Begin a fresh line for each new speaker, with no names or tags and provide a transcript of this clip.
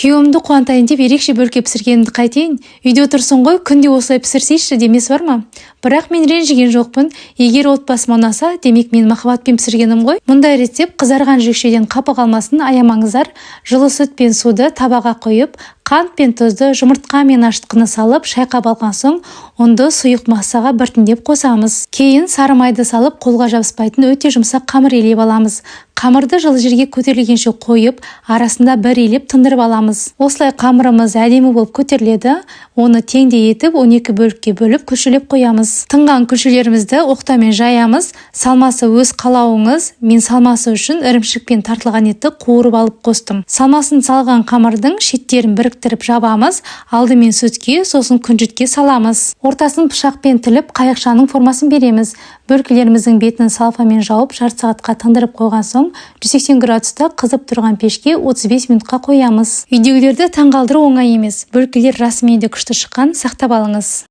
Күйеуімді қуантайын деп ерекше бөлке пісіргенімді қайтейін? Үйде отырсың ғой, күнде осылай пісірсейші демес бар ма? Бірақ мен ренжіген жоқпын. Егер отбасыма ұнаса, демек, мен махаббатпен пісіргенім ғой. Мұндай рецепт қызарған жүрекшеден қапы қалмасын, аямаңыздар. Жылы сүт пен суды табаға құйып, қант пен тұзды, жұмыртқа мен ашытқыны салып, шайқап алған соң, ұнды сұйық массаға біртіндеп қосамыз. Кейін сары майды салып, қолға жабыспайтын өте жұмсақ қамыр илеп аламыз. Қамырды жылы жерге көтерілгенше қойып, арасында бір илеп, тындырып аламыз. Осылай қамырымыз әдемі болып көтеріледі. Оны теңдей етіп 12 бөлікке бөліп, күлшелеп қоямыз. Тынған күлшелерімізді оқтаумен жаямыз. Салмасы өз қалауыңыз. Мен салмасы үшін ірімшікпен тартылған етті қуырып алып қостым. Салмасын салған қамырдың шеттерін біріктіріп жабамыз. Алдымен сүтке, сосын күнжітке саламыз. Ортасын пышақпен тіліп, қайықшаның формасын береміз. Бөлкелеріміздің бетін салфамен жауып, жарты сағатқа тындырып қойған соң, 180 градуста қызып тұрған пешке 35 минутқа қоямыз. Үйдегілерді таңғалдыру оңай емес. Бөлкелер расымен де күшті шыққан, сақтап алыңыз.